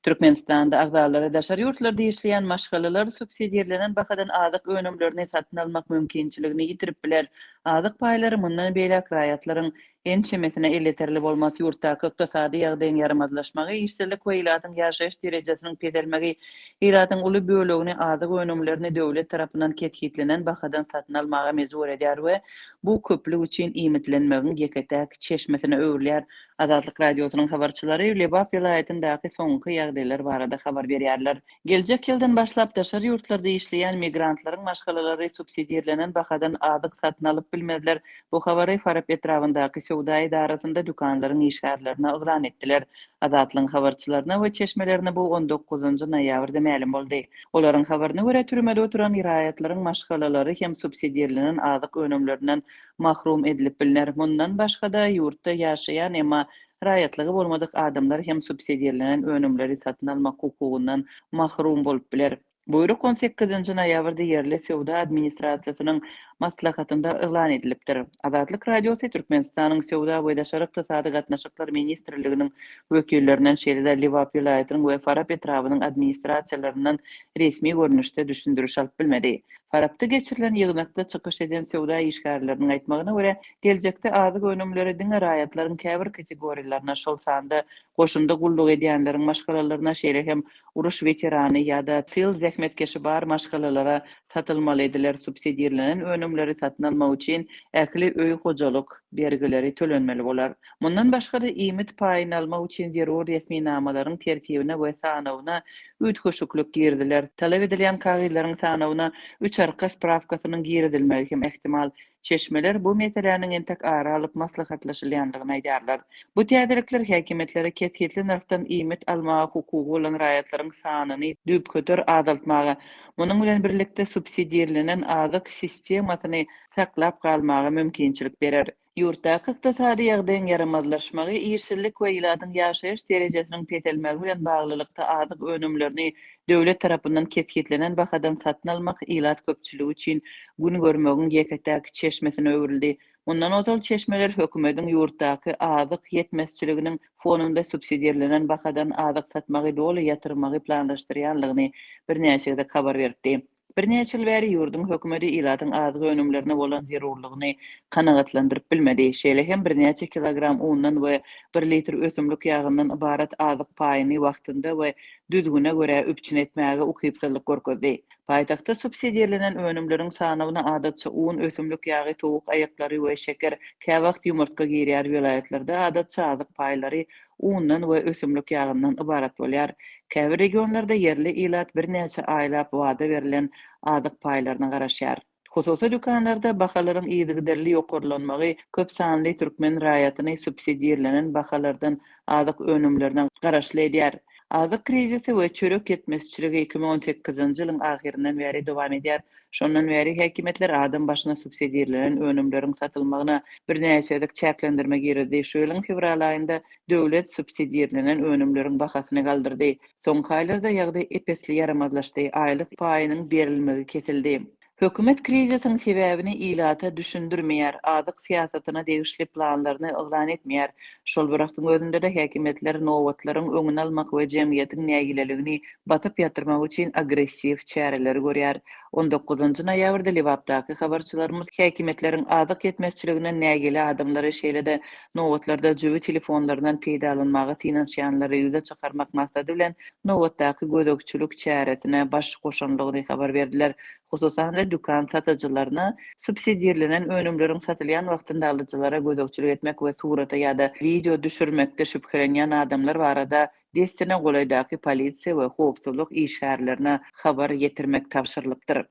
Türkmenistanda agzalary daşary ýurtlarda işleýän maşgalalar subsidirlenen bahadan azyk önümlerini satyn almak mümkinçiligini ýitirip biler. Azyk paýlary mundan beýläk raýatlaryň ençemesine elýeterli bolmaz. Ýurtdaky ykdysady ýagdaýyň ýaramazlaşmagy, işsizlik we ilatyň ýaşaýyş derejesiniň peselmegi ilatyň uly bölegini azyk önümlerini döwlet tarapyndan kesgitlenen bahadan satyn almaga mejbur edýär we bu köplük üçin iýmitlenmegiň ýeke-täk çeşmesine öwrülýär. Azatlyk Radiosynyň habarçylary Lebap welaýatyndaky soňky ýagdaýlar barada habar berýärler. Geljek ýyldan başlap daşary ýurtlarda işleýän migrantlaryň maşgalalary subsidirlenen bahadan azyk satyn alyp bilmezler. Bu habary Farap etrabyndaky söwda edarasynda dükanlaryň işgärlerine yglan etdiler. Azatlygyň habarçylaryna we çeşmelerine bu on dokuzynjy noýabrda mälim boldy. Olaryň habaryna görä, türmede oturan raýatlaryň maşgalalary hem subsidirlenen azyk önümlerinden mahrum edilip bilner. Mundan başga-da, ýurtda ýaşaýan, emma raýatlygy bolmadyk adamlar hem subsidirlenen önümleri satyn almak hukugyndan mahrum bolup biler. Buýruk on sekizinji noýabrda ýerli söwda administrasiýasynyň maslahatynda yglan edilipdir. Azatlyk Radiosy Türkmenistanyň Söwda we daşary ykdysady gatnaşyklar ministrliginiň wekillerinden, şeýle-de Lebap welaýatynyň we Farap etrabynyň administrasiýalaryndan resmi görnüşde düşündiriş alyp bilmedi. Farapda geçirilen ýygnakda çykyş eden söwda işgärleriniň aýtmagyna görä, geljekde azyk önümleri diňe raýatlaryň käbir kategoriýalaryna, şol sanda goşunda gulluk edýänleriň maşgalalaryna, şeýle hem uruş weterany ýa-da tyl zähmetkeşi bar maşgalalara satylmaly ediler, subsidirlenen önümleri satyn almak üçin ähli öý hojalyk bergileri tölenmeli bolar. Mundan başga-da, iýmit paýyny almak üçin zerur resminamalaryň tertibine we sanawyna üýtgeşiklik giriziler. Talap edilýän kagyzlaryň sanawyna üç arka sprawkasynyň girizilmegi hem ähtimal. Çeşmeler bu meseläniň entek ara alyp maslahatlaşylýandygyny aýdýarlar. Bu täzelikler häkimiýetlere kesgitli nyrhdan iýmit almaga hukugy bolan raýatlaryň sanyny düýpgöter azaltmaga, munuň bilen birlikde subsidirlenen azyk sistemasyny saklap galmaga mümkinçilik berer. Ýurtdaky ykdysady ýagdaýyň ýaramazlaşmagy, işsizlik we ilatyň ýaşaýyş derejesiniň peselmegi bilen baglylykda azyk önümlerini döwlet tarapyndan kesgitlenen bahadan satyn almak ilat köpçüligi üçin gün görmegiň ýeke-täk çeşmesine öwrüldi. Mundan ozal çeşmeler hökümetiň ýurtdaky azyk ýetmezçiliginiň fonunda subsidirlenen bahadan azyk satmagy doly ýatyrmagy planlaşdyrýanlygyny birnäçe gezek habar beripdi. Birnäçe ýyl bäri ýurduň hökümeti ilatyň azyk önümlerine bolan zerurlygyny kanagatlandyryp bilmedi. Şeýle hem birnäçe kilogram undan we bir litr ösümlik ýagyndan ybarat azyk paýyny wagtynda we düzgüne görä üpjün etmäge ukypsyzlyk görkezdi. Paýtagtda subsidirlenen önümleriň sanawyna adatça un, ösümlik ýagy, towuk aýaklary we şeker, käwagt ýumurtga girýär. Welaýatlarda adatça azyk paýlary undan we ösümlik ýagyndan ybarat bolýar. Käbir regionlarda ýerli ilat birnäçe aýlap wada berlen azyk paýlaryna garaşýar. Hususy dükanlarda bahalaryň yzygiderli ýokarlanmagy köp sanly türkmen raýatyny subsidirlenen bahalardan azyk önümlerine garaşly edýär. Azyk krizisi we çörek ýetmezçiligi 2018-nji ýylyň ahyryndan bäri dowam edýär. Şondan bäri häkimiýetler adam başyna subsidirlenen önümleriň satylmagyna birnäçe gezek çäklendirme girizdi. Şu ýylyň fewral aýynda döwlet subsidirlenen önümleriň bahasyny galdyrdy. Soňky aýlarda ýagdaý ep-esli ýaramazlaşdy, aýlyk paýynyň berilmegi kesildi. Hökümet krizisiň sebäbini ilata düşündirmeýär, azyk syýasatyna degişli planlaryny yglan etmeýär. Şol bir wagtyň özünde-de häkimiýetler nobatlaryň öňüni almak we jemgyýetiň nägileligini basyp ýatyrmak üçin agressiw çäreleri görýär. On dokuzynjy noýabrda Lebapdaky habarçylarymyz häkimiýetleriň azyk ýetmezçiliginden nägile adamlary, şeýle-de nobatlarda jübi telefonlaryndan peýdalanmaga synanyşýanlary ýüze çykarmak maksady bilen nobatdaky gözegçilik çäresine baş goşanlygyny habar berdiler. Hususan-da, dükan satyjylaryna subsidirlenen önümleriň satylýan wagtynda alyjylara gözegçilik etmek we surata ýa-da wideo düşürmekde şübhelenýän adamlar barada dessine golaýdaky polisiýa we howpsuzlyk işgärlerine habar ýetirmek tabşyrylypdyr.